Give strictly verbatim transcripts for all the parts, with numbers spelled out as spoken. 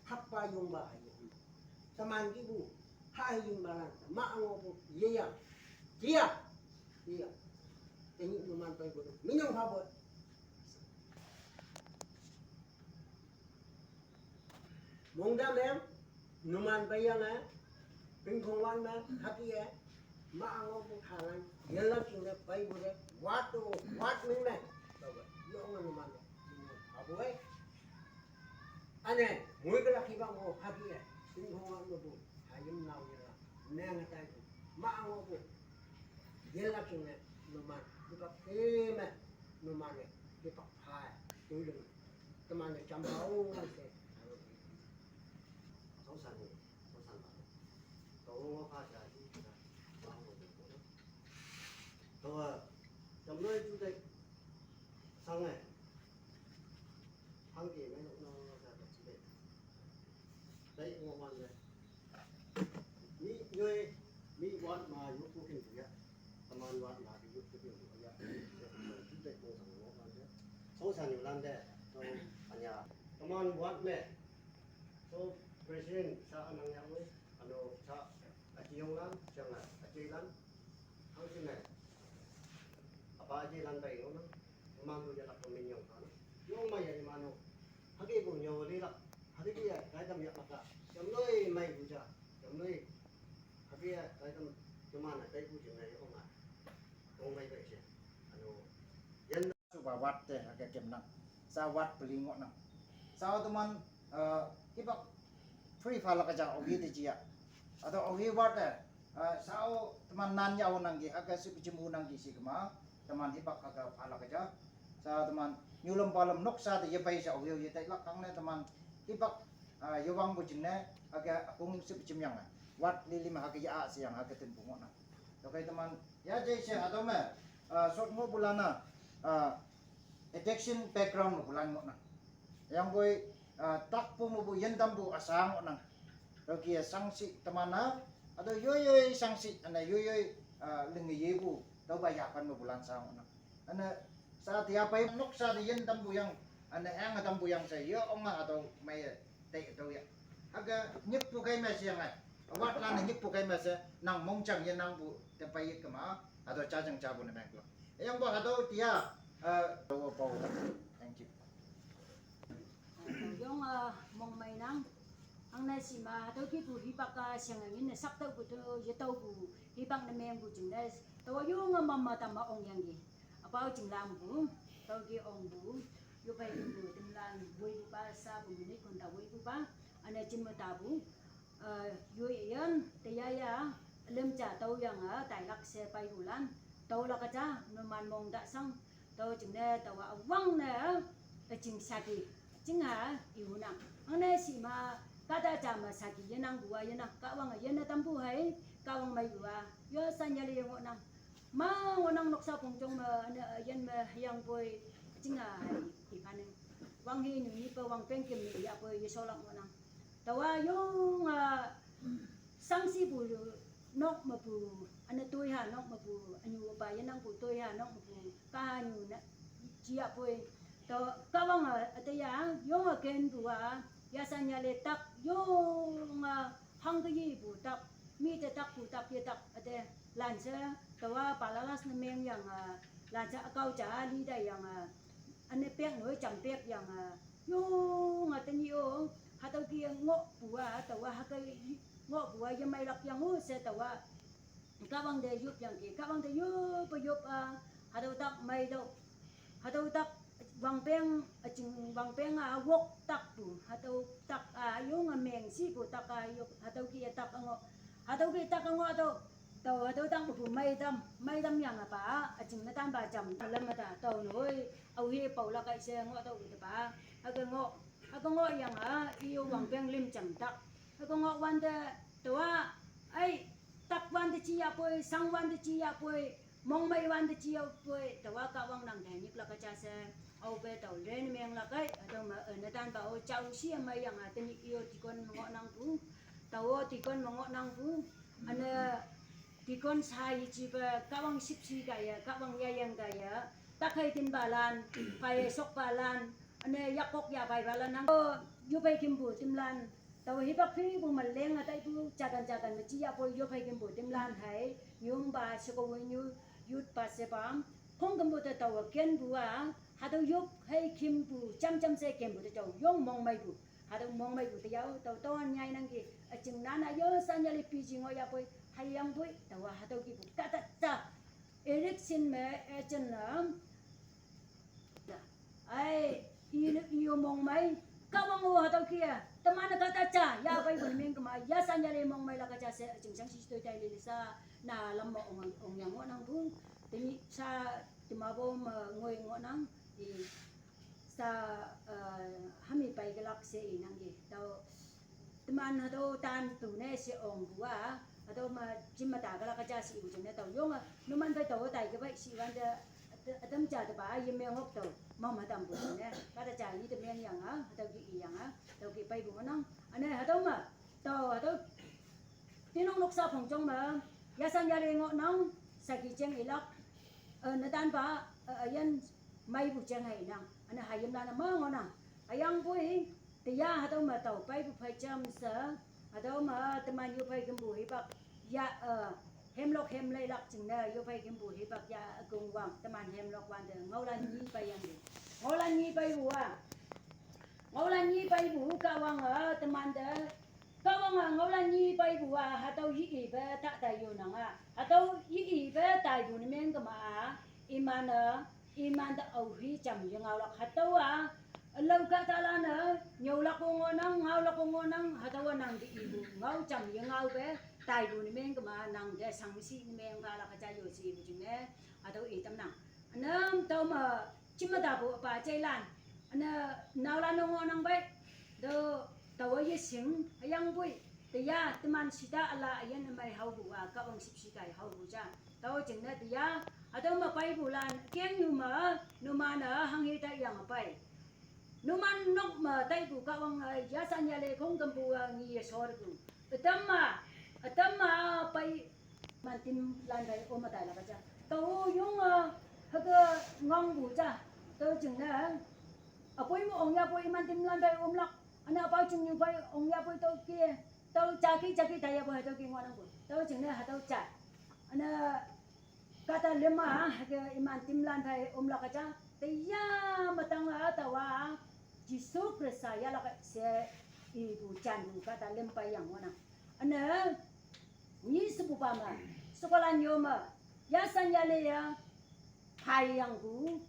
Hakpa yongba ha yong. Teman kipu ha yongba lan ma ango pu yeya. Tia. Tia. Tenyih numan pei pu minyong ha bo. Mongda meng numan pei yang eh. Pingkong wan ma haki eh. Ma ango pu halan yelang king de pei pu de. Wat tu wat meng meng. Tawa yong numan de. Minyong ha bo eh. Ane, mui kala kibang bo haki eh, sing hong ang bo, hayim nau yela, neng atai bo, ma ang bo, yela king eh, numan, hipak keme, numan eh, hipak phai, tuilung, teman eh, cham hao se. Song san ni, song san ba. Tong ngo pha ja hi, ba ngo de bo. Tong, eh, cham noi chu de, sang eh. Hangke mai nok no sa ta chi le. Dai ngo man le. Mi nyoi, mi wat ma yu ku kin ya. Taman wat ma yu ku kin ya. Chi dai ko sa ngo man le. So sa ni lan de. So anya. Taman wat me. So president sa anang ya mo. Ano sa a chi yong lan, siang a chi lan. Hang chi me. Apa aji lan bai yong nang. Imam tu jalak peminyong kan. Yong mai ya imano. Hagi bu nyo li lak. Hagi ya kai tam ya maka. Jam loi mai bu ja. Jam loi. Hagi ya kai tam cuma na kai bu jeng na yong ma. Yong mai bai se. Ano. Yan. Su ba wat te hagi kem nang. Sa wat peli ngo nang. Sa teman, eh, hipak free fa lak ja ogi te jia. Atau ogi wat te. Eh, sao teman nan ya o nang gi, hagi si pijim u nang gi si kema, teman hipak hagi phalak aja. Sa teman nyulem palem nok sa te ye pai sa o ye ye tai lak kang ne teman hipak, eh, ye wang bu jing ne, hagi akung si pijim yang, eh. Wat lili ma hagi ya a si yang hagi tin bu ngo na. Tokai teman, ya jai se atau me, eh, sot ngo bulana, eh, addiction background mo bulan ngo na. Yang boi, ah, tak pu mo bu yen dam bu asang onang. Lagi ya sangsi temana, atau yoi yoi sangsi, ana yoi yoi, ah, lengi ye bu, tau ba yapan mo bulan sang onang. Ana sa tia pai nok sa yen dam bu yang, ana yang dam bu yang sa yo onga atau mai tai tau ya. Hagi nyik pu kai ma siang ai. Wat lan nyik pu kai ma se, nang mong chang yen nang bu, te pai kema, atau cha chang cha bu na meng lo. Yang bo hatau tia, eh, tau pau. Thank you. Yong, eh, mong mai nang. Ang na si ma hatau ki bu hipak ka siang angin na sak tau bu tu ye tau bu hipak na meng bu jing na. Tau yong, eh, mama tama ong yang gi. Apau jing lam bu. Tau ki ong bu. Yo pai bu tim lan wei bu pa sa bu ni kun ta wei bu pa. Ana jin ma ta bu. Eh, yoi yan, te ya ya, lem ja tau yang, eh, tai lak se pai bulan, tau lak ja, numan mong da sang, tau jing ne, tau a wang ne, eh, jing saki, jing ha, i hu nang. Ang ne si ma, ka da ja ma saki, ye nang bua, ye nang, ka wang, ye na tam bu hai, ka wang mai bua, yo san ya le ngo nang. Ma ngo nang nok sa pung jong ma, ne, eh, yen ma, yang boi, jing ha, hai, i pa ne. Wang hi ni, ni pa wang peng kim ni, ya boi, ye so lak ngo nang. Tawa yong, ah, sangsi bu nok ma bu, ana toi ha nok ma bu, anyu ba ye nang bu toi ha nok ma bu, ka ha nyu na, jia poi. Tawa ka wang, ah, ate ya, yong a ken bu a, ya san ya le tak, yong, ah, hang ka yi bu tak, mi te tak bu tak ye tak, ate, lan se, tawa palalas na meng yang, ah, lan se akau ja, li da yang, ah, Ane pek noi cham pek yang a. Yong a tani o. Hatau ki ngo pu a, tau a haka ngo pu a, ye mai lak yang o se tau a. Ka wang de yup yang ki, ka wang de yup, yup a. Hatau tak mai dau. Hatau tak wang peng, a jing wang peng a wok tak pu. Hatau tak a yong a meng si pu tak a yuk. Hatau ki tak a ngo. Hatau ki tak a ngo tau. Tau, tau tang pu mai tam, mai tam yang a pa, a jing na tan ba jam, lam ma ta, tau noi, au hi pau la kai se ngo tau ta pa, a ka ngo, a ka ngo yang a, i u wang peng lim chang tak, a ka ngo wan ta, tau a, ai, tak wan ta chi ya poi, sang wan ta chi ya poi, mong mai wan ta chi ya poi, tau a ka wang nang dai nik la ka cha se, au pe tau len meng la kai, a tau ma, eh, na tan ba o chau si mai yang a, ta ni i o ti kon ngo nang pu, tau o ti kon ma ngo nang pu, ana, Tikon sa yi chi pa, ka wang sip si ka ya, ka wang ya yang ka ya. Tak hai tin ba lan, pa ya sok ba lan, Ane yakkok yahpaipalanang. Yophei kimpu timlan. Taowe hipak phipu me leng ataipu jakan jakan me jiyapoi yophei kimpu timlan hei. Nyumpa sheko wenyu yut pa sepam. Khongkümpu te taowe kenpu a. Hatüo yop hei kimpu jamjam she kenpu te tao yong mongmeipu. Hatüo mongmeipu te yao tao tao nyainangki. Üjing nana yo sanyali piji ngohyapoi. Hüyangpoi taowa hatüo kipu kahta ja. Election me agent ne. Ai, i, iyo mongmei. Kahwang-o hatüo ki-e. Teman-e kahta ja. Yahpeipu meng kema. Yasanyali mongmeilak ja she. Üjing shangshi toi tai lili sa. Na lam me ong, ongyang ngohnangpu. Tenyih sa, temapoi me ngoi ngohnang. I, sa, eh, hami peikelak she inangki. Tao, teman hatüo tantu ne she ongpu a, hatüo me jim me takelak ja she ipu jingne tao yonge, numan phei tao tai kepei she wante, ütam ja tepa yemeng ok tao, mong me tampu jingne, kahta ja i temeng yange, hatüo ki iyange, tüo ki peipu ngohnang, üne hatüo me, tao hatüo, tinong noksa phongjong me, yasanyali ngohnang, saki jeng ilak, eh, netanpa, eh, üyin, meipu jeng hei nang, üne hayimlan-e me ngohnang, hüyangpoi, teya hatüo me tao peipu phei jam she, hatüo me teman yophei kimpu hipak ya, eh, hemlok hemleilak jingne yophei kimpu hipak ya ükong wang teman hemlok wante ngaolan nyi peiyangki. Ngaolan nyi peipu a. Ngaolan nyi peipu kahwange temante, kahwange ngaolan nyi peipu a hatüo yi ipe ta tai yonang a. Hatüo yi ipe taipu ne meng kema a, iman-e, imante aohi jam yengaolak hatüowa, ülao kahtalan-e, nyüolak-o ngohnang, ngaolak-o ngohnang, hatüowa nangte ipu ngao jam yengaope, taipu ne meng kema nangte shangshi ne meng phalak ja yo she ipu jingne, hatüo itamnang. Üne tüome, jim me tapu pa jeilan, üne naolan-o ngohnang pei, tao, taowe yeshing, hüyangpoi, teya, teman shita üla üyin ümei haopu a, kahwang shüpshitai haopu ja. Tao jingne teya, hatüo me peipulan, kengnyu me, numan-e hanghe taiyange pei. Numan nok me taipu kahwange, yasanyali khongkümpu a ngi yeshotepu. Ütam me, ütam me pei, iman timlan phei om me tailak ja. Tao yonge, hüke ngangpu ja. Tüo jingne, üpoi me ongyapoi iman timlan phei omlak. Üne üpao jingnyu phei ongyapoi tüo ki, tüo jaki jaki taiyapoi hatüo ki ngohnangpu. Tüo jingne hatüo ja. Üne kahta lüm-a, hüke iman timlan phei omlak ja. Teya me tang-a taowa, Jesu Khrista yahlak she ipu janpu kahta lüm peiyang ngohnang. Üne, nyi shepupa me, shekolan yo me, yasanyali ya, phaiyangpu,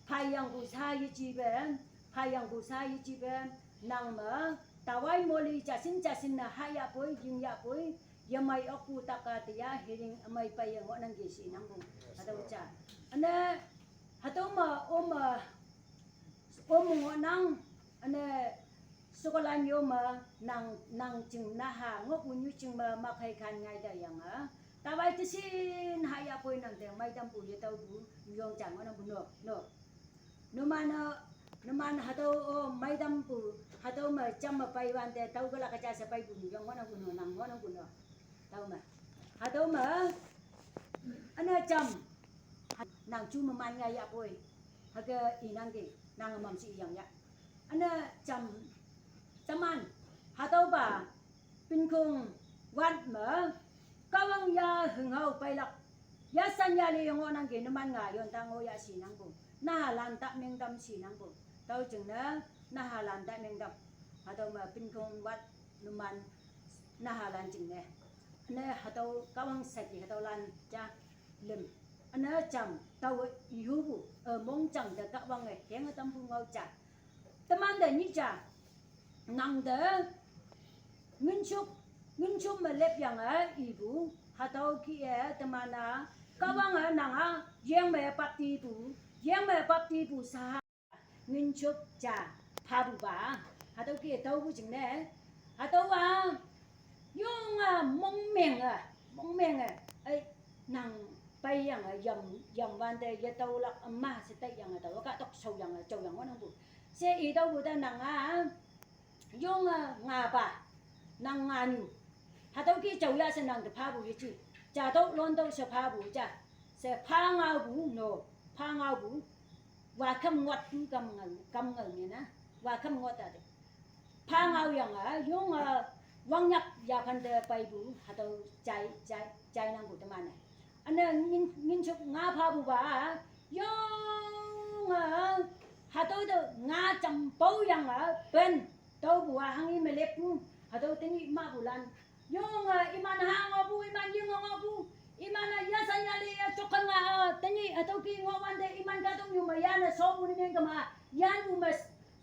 phaiyangpu sha yejipe, phaiyangpu sha yejipe, nang me, tawai moli jasin jasin ne hayapoi, yingyapoi, yemei okpu tak-a teya, healing ümei peiye ngohnangki she nangpu, hatüo ja. Üne, hatüo me, om me, om ngohnang, üne, shekolan yo me, nang, nang jing naha, ngohpu nyu jing me, makhei khan ngai taiyange. Tawai teshin hayapoi nangte, meitampu yetaopu, yong ja ngohnangpu no, no. Numan-e, numan hatüo, o, meitampu, hatüo me jam me peiwante, tao kelak ja she peipu nyu yong ngohnangpu no, nang ngohnangpu no. Tüome. Hatüo me, üne jam, ha, nang ju me man ngai yahpoi. Hüke inangki, nang mam shi iyang ya. Üne jam, teman, hatüopa, Pinkhong wat me, kahwang ya hünghao peilak, yasanyali ngohnangki numan nga yon ta ngoh ya shinangpu, nahalan ta mengtam shinangpu, tüo jingne, nahalan ta mengtam, hatüo me Pinkhong wat numan, nahalan jingne, üne hatüo kahwang saki hatüolan ja lüm, üne jam taowe ihupu, e, mongjang te kahwange henge tampu ngao ja, temante nyih ja, nangte, ngünshup, ngünshup me lepyange ipu, hatüo kih-e teman-a, kahwange nang-a, yeng me baptipu, yeng me baptipu sha, ngünshup ja, phapupa, hatüo kih-e taopu jingne, hatüowa, yonge mongmenge, mongmenge, ei, nang peiyange yam, yamwante yetaolak üma she taiyange taowa kahtok shaoyange jaoyange ngohnangpu. She itaopu te nang-a, yonge ngapa, nang nganyu. Hatüo kih jao ya she nang te phapu yeji. Jatüoh lontüoh she phapu ja. She pha ngaopu no, pha ngaopu. Wa kham ngot tu kam ngau, kam ngau ne na. Wa kham ngot ta de. Pha ngau yang a, yong a, wang nyak ya phan de pai bu, hatüo jai, jai, jai nang bu teman ne. Üne ngin, ngin chok nga pha bu ba, yong a, hatüo de nga jam pao yang a, pen, tüo bu a hang i me lep bu, hatüo tenyih ma bu lan. Yong a, iman ha ngo bu, iman ying ngo bu, iman a ya san ya le ya chok kang a, tenyih hatüo ki ngo wan de, iman ka tong yu me yan a so bu ni meng kema, yan bu me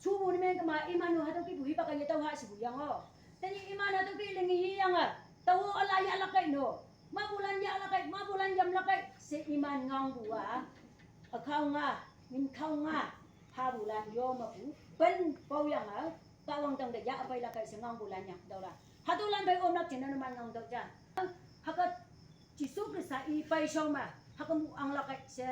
su bu ni meng kema, iman u hatüo ki bu hipak a ye tüo ha shi bu yang o. Tenyih iman hatüo ki ling yi yang a, tüo ala ya lak kai no. Ma bu lan ya lak kai, ma bu lan yam lak kai, she iman ngang bu a. Ükhao nga, ngin khao nga, ha bu lan yo ma bu, pen pao yang a, Kahwang tang de ya pai lak kai she ngang bu lan yang tüo la. Hatüo lan pai om lak jin na numan ngang tüo ja. Hüke Jesu Khrista i pai shao ma, hüke mu ang lak kai she,